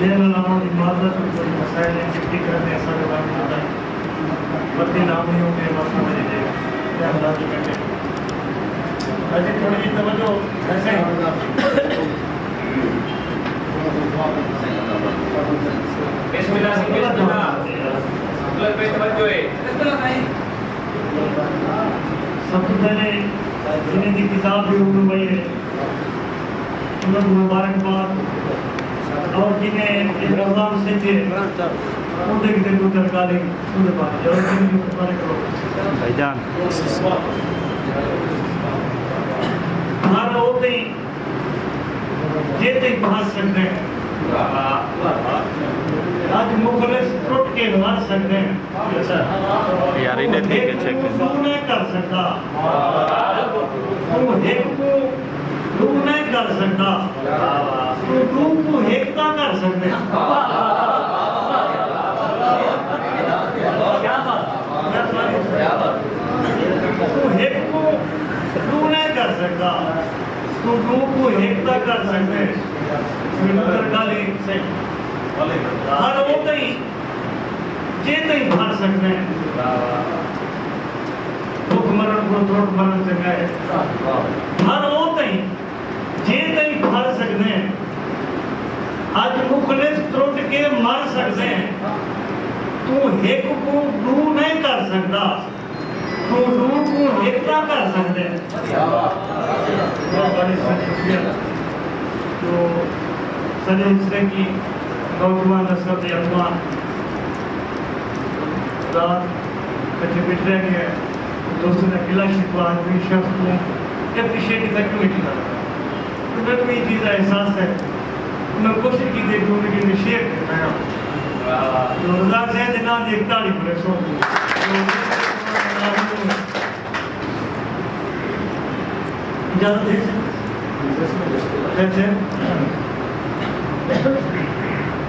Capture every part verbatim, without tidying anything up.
جنہاں نال آوݨ دی معذرت، کوئی مسائل ہیں کہ فکر نے اساݙے بارے پتہ ہے۔ وقتی نہ ہوئی ہوں کہ مسئلہ وجہ دے ٹائم لا کے بیٹھے۔ اجے تھوڑی جی توجہ ویسے۔ بسم اللہ، بسم اللہ۔ اللہ پہ توجہ ہے۔ سب سے پہلے جنہیں دی کتاب بھی اردو میں ہے، انہاں کوں مبارکباد، اور جنہیں اے پروگرام سجھے، اوندے کیتے ݙو چار ڳالھیں سݨے پاوے، ضرور جنہیں دی مبارک کرو۔ بھائی جان۔ ہر او تئیں جے تئیں پہنچ سڳدے ہیں۔ اڄ مخلص ٹرٹ کے مر سڳدے ہیں۔ یار، ایݙے تھی کے چیک کر۔ توں نہ کر سڳدا۔ توں ہک کوں ݙو نہ کر سڳدا۔ توں ݙو کوں ہک تاں کر سڳدے۔ توں ہک کوں ݙو نہ کر سڳدا۔ توں ݙو کوں ہک تاں کر سڳدے۔ میکوں تیݙی ڳالھ ہی صحیح۔ ہر او تئیں جے تئیں بھر سڳدے ہیں۔ بکھ مرݨ کوں ترٹ مرݨ چنڳا ہے۔ ہر او تئیں جے تئیں بھر سڳدے ہیں۔ اڄ مخلص ترٹ کے مر سڳدے ہیں۔ توں ہک کوں ݙو نئیں کر سڳدا۔ توں ݙو کوں ہک تاں کر سڳدے۔ بہت بڑی شکریہ۔ تو سڄے حصے کی نوجوان نسل دے اڳواں رات کٹھے بیٹھ رہ ڳئے۔ دوستوں دا گلہ شکوہ آدمی شخص کوں اپریشیٹ کیتا کیوں نہیں کیتا؟ تو میکوں اے چیز دا احساس ہے۔ میں کوشش کیتی کہ میں شیئر کرنا ہے۔ تو رزاق صاحب دے نام دی ایک تاڑی بھرے سو۔ اجازت ہے سر؟ اچھا۔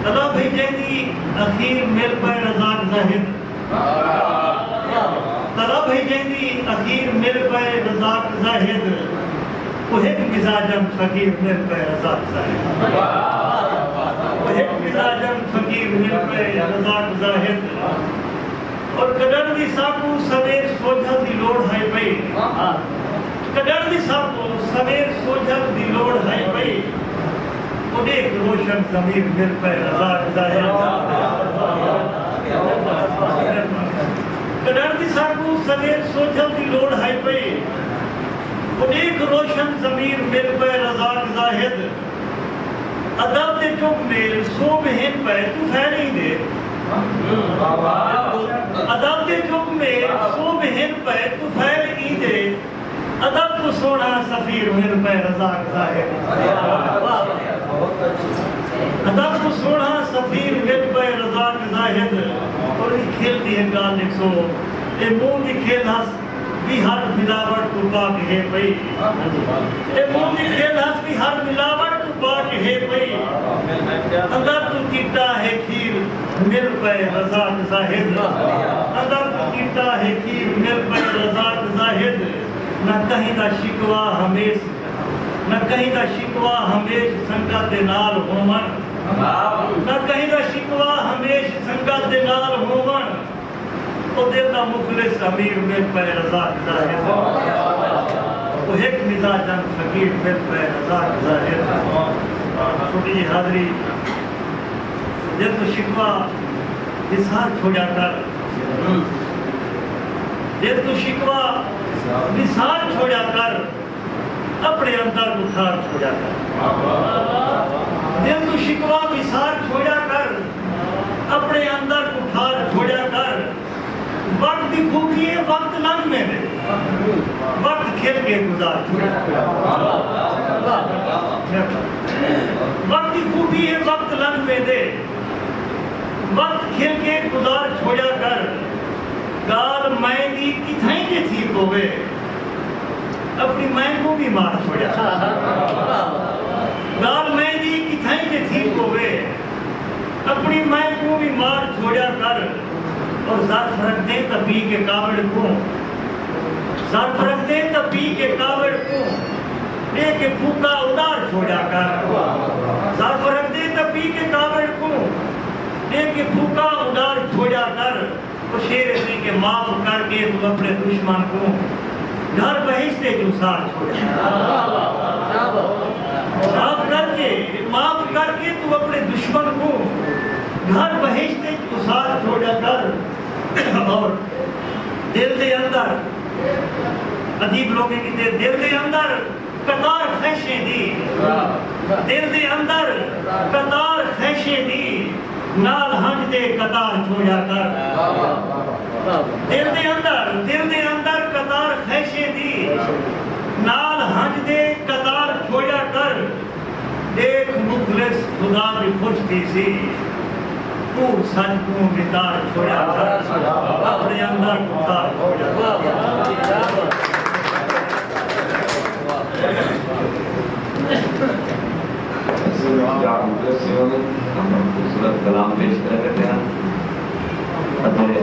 تلا بھیجے دی اخیر مل پئے رزاق زاہد۔ تلا بھیجے دی اخیر مل پئے رزاق زاہد۔ او ہک مزاجن فقیر مل پئے رزاق زاہد۔ او ہک مزاجن فقیر مل پئے رزاق زاہد۔ اور کݙݨ دی ساکوں سویر سوجھل دی لوڑ ہئی پئی۔ کݙݨ دی ساکوں سویر سوجھل دی لوڑ ہئی پئی۔ او ݙیکھ روشن ضمیر مل پئے رزاق زاہد۔ کݙݨ دی ساکوں سویر سوجھل دی لوڑ ہئی پئی۔ او ݙیکھ روشن ضمیر مل پئے رزاق زاہد۔ ادب دے جگ میل سوبھ ہن پئے طفیل ایندے۔ ادب دے جگ میل سوبھ ہن پئے طفیل ایندے۔ ادب کوں سوہݨا سفیر مل پئے رزاق زاہد۔ ادب کوں سوہݨا سفیر مل پئے رزاق زاہد۔ اور اے کھل دی ہک ڳالھ ݙسو، اے منہ دی کھل ہس وی ہر ملاوٹ توں پاک ہے پئی۔ اے منہ دی کھل ہس وی ہر ملاوٹ توں پاک ہے پئی۔ اندر توں چٹا ہے کھیر مل پئے رزاق زاہد۔ اندر توں چٹا ہے کھیر مل پئے رزاق زاہد۔ نہ کہیں دا شکوہ ہمیش، نہ کہیں دا شکوہ ہمیش سنگت دے نال ہووݨ۔ نہ کہیں دا شکوہ ہمیش سنگت دے نال ہووݨ۔ او دل دا مخلص امیر مل پئے رزاق زاہد۔ او ہک مزاجن فقیر مل پئے رزاق زاہد۔ چھوٹی جی حاضری۔ دل توں شکوہ نثار چھوڑیا کر۔ دل توں شکوہ نثار چھوڑیا کر۔ اپݨے اندر کوں ٹھار چھوڑیا کر۔ دل توں شکوہ وسار چھوڑیا کر، اپݨے اندر کوں ٹھار چھوڑیا کر۔ وقت دی خوبی ہے، وقت لنگھ ویندے، وقت کھل کے گزار چھوڑیا کر۔ وقت دی خوبی ہے، وقت لنگھ ویندے، وقت کھل کے گزار چھوڑیا کر۔ ڳالھ میں دی کتھائیں جے تھی پووے، اپݨی مائیں کوں وی مار چھوڑیا۔ ڳالھ مائیں دی کتھائیں جے تھی پووے، اپݨی مائیں کوں وی مار چھوڑیا کر۔ اور ظرف رکھ دیں تاں پی کے کاوڑ کوں، ظرف رکھ دیں تاں پی کے کاوڑ کوں، ݙے کے پھوکا اݙار چھوڑیا کر۔ ظرف رکھ دیں تاں پی کے کاوڑ کہ پھوکاں اڈار چھوڑیا کر۔ او شعر اچ کہ معاف کر کے توں اپݨے دشمن کوں گھر بہشت اچ اسار چھوڑیا۔ معاف کر کے، معاف کر کے توں اپݨے دشمن کوں گھر بہشت اچ اسار چھوڑیا کر۔ اور دل دے اندر، ادیب لوکیں کیتے، دل دے اندر قطار خیشیں دی، دل دے اندر قطار خیشیں دی، نال ہنج دے قطار چھوڑیا کر۔ دل دے اندر، دل دے اندر قطار خیشیں دی، نال ہنج دے قطار چھوڑیا کر۔ ݙیکھ مخلص خدا وی خوش تھیسی، توں سچ کوں وتار چھوڑیا کر، اپݨے اندر قطار چھوڑیا کر۔ خوبصورت کلام پیش کرے کرتے ہیں۔ اتے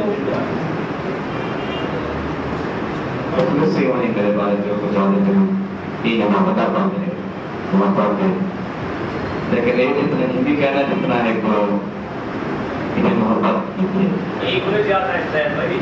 مخلص سے ہونے میرے بارے جو کچھ آنے کے ہم یہ نماز ادا پانے ہیں۔ نماز پڑھ کے۔ لیکن یہ جتنے ہندی کہنا جتنا ہے کہ انہیں محبت کی تھی۔ یہ بولے جاتا ہے شاید بھائی۔